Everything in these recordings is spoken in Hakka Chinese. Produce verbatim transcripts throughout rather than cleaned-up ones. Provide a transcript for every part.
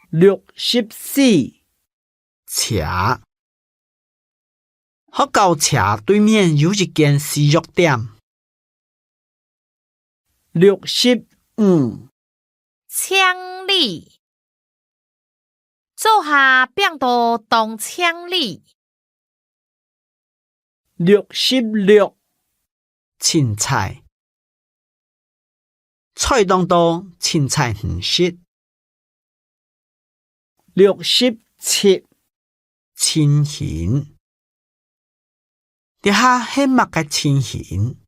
六十四，車。學校斜對面有一間西藥店。六十五，青梨。灶下拚到當青梨。六十六，凊彩。菜當多，凊彩毋食。六十七，情形。這下係麼个情形？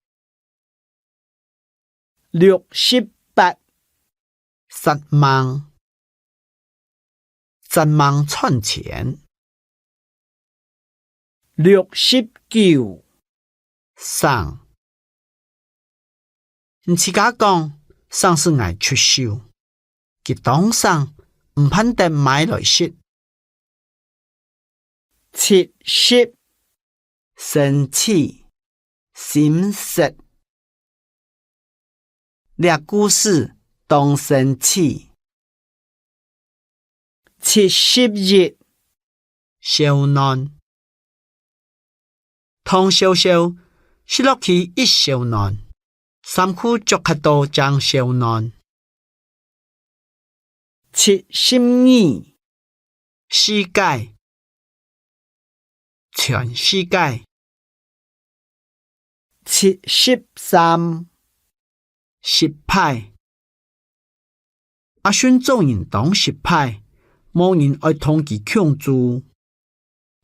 六十八，煞猛。煞猛賺錢。六十九，省。你自家講，省使𠊎出手。佢當省，毋盼得買來食。七十，生趣，心適。這故事當生趣。七十一，燒暖。糖燒燒，食落去一燒暖，衫褲著較多正燒暖。七十二，世界。全世界。七十三，失敗。阿信做人當失敗，無人愛同佢共做。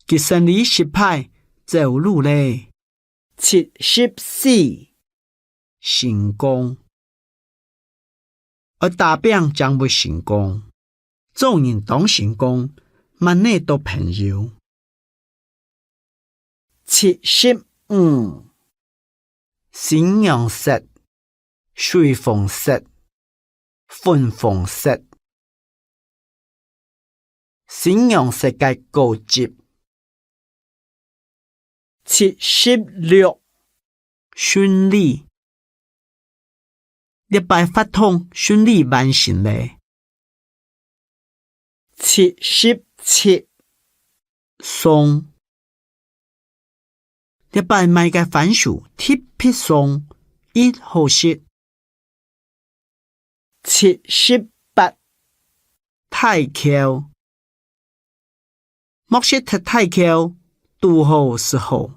佢生理失敗，走路咧。七十四，成功。愛打拚正會成功。做人當成功，滿哪都朋友。七十五，新娘色，水紅色，粉紅色。新娘色个果汁。七十六，順利。這擺活動順利完成咧。七十七，爽。這擺買个番薯特別爽，異好食。七十八，大箍。莫食忒大箍，堵好食好。